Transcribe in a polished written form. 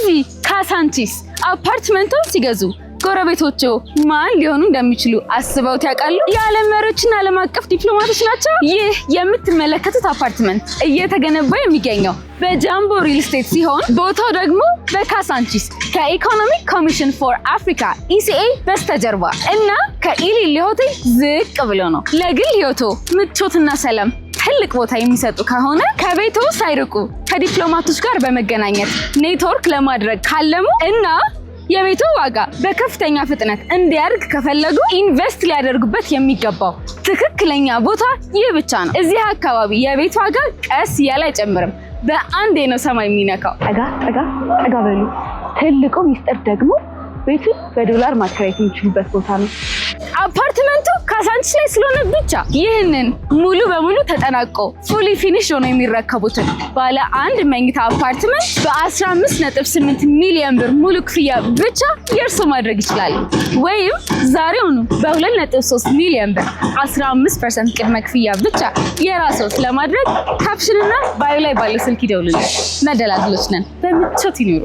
እዚህ ካሳንቺስ አፓርትመንቱን ሲገዙ ጎረቤቶቹ ማን ሊሆኑ እንደሚችሉ አስበውት ያውቃሉ? የዓለም መሪዎችና ዓለም አቀፍ ዲፕሎማቶች ናቸው። ይህ የምትመለከቱት አፓርትመንት እየተገነባ የሚገኘው በጃምቦ ሪል ስቴት ሲሆን ቦታው ደግሞ በካሳንቺስ ከ Economic Commission for Africa ECA በስተጀርባ እና ከኢሊሊ ሆቴል ዝቅ ብሎ ነው። ለግል ህይወቶ ምቾትና ሰላም ትልቅ ቦታ የሚሰጡ ከሆነ፣ ከቤቶ ሳይርቁ ከዲፕሎማቶች ጋር በመገናኘት ኔትወርክ ለማድረግ ካለሙ እና የቤቱ ዋጋ በከፍተኛ ፍጥነት እንዲያድግ ከፈለጉ invest ሊያደርጉበት የሚገባው ትክክለኛ ቦታ ይህ ብቻ ነው። እዚህ አካባቢ የቤት ዋጋ ቀስ እያለ አይጨምርም፣ በአንዴ ነው ሰማይ የሚነካው። ጠጋ ጠጋ ጠጋ በሉ። ትልቁ ሚስጥር ደግሞ ቤቱን በዶላር ማከራየት የሚችሉበት ቦታ ነው። አፓርትመንቱ ካሳንቺስ ላይ ስለሆነ ብቻ ይህንን ሙሉ በሙሉ ተጠናቆ fully finish ሆኖ የሚረከቡትን ባለ አንድ መኝታ አፓርትመንት በ15.8 ሚሊዮን ብር ሙሉ ክፍያ ብቻ የእርሶ ማድረግ ይችላሉ። ወይም ዛሬውኑ በ2.3 ሚሊዮን ብር 15% ቅድመ ክፍያ ብቻ የራስዎት ለማድረግ caption ና bio ላይ ባለው ስልክ ይደውሉልን። መደላድሎች ነን። በምቾት ይኑሩ።